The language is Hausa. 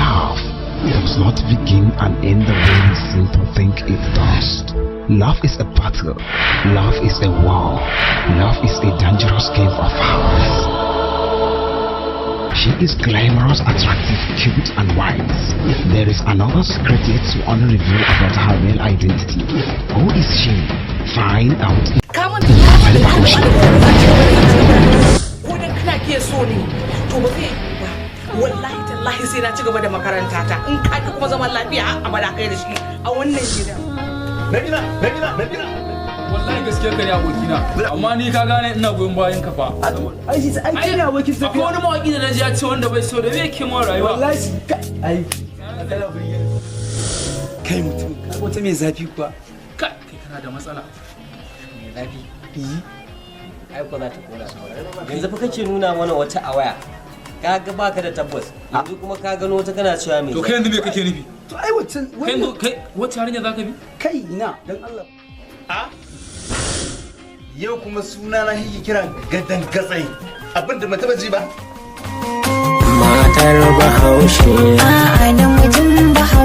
Love does not begin and end the way we seem to think it does. Love is a battle. Love is a war. Love is a dangerous game of hearts. She is glamorous, attractive, cute, and wise. There is another secret yet to unreveal about her real identity. Who is she? Find out. Ali Bahaushe. Ko dan kana ke so ne, to ba zai yi ba. Wallahi tallahi sai na ci gaba da makaranta ta. In ka ki kuma zaman lafiya har abada kai da shi a wannan gidan. Nabila, Nabila, Nabila. Wallahi gaskiya ka ne, abokina, amma ni ka gane ina goyon bayan ka fa. Ai shi, ai kai ne abokin Akwai tafiya. wani mawaki da naji ya ce wanda bai so da me yake mawa rayuwa. Wallahi ai kana burge kai mutum ka wata mai zafi kuwa. Kai, kai kana da matsala. Mai zafi? Ai ko za ta kona. Yanzu fa kake nuna mana wata a waya, ka ga baka da tabbas, yanzu kuma ka gano wata kana cewa mai To kai yanzu me kake nufi? To ai wancan Kai yanzu, kai wacce hanya zaka bi? Kai, ina dan Allah. A? Yau kuma suna na kike kira gadan gatsai. Abin da taba ji ba. Matar Bahaushe. A'a, namijin Bahaushe.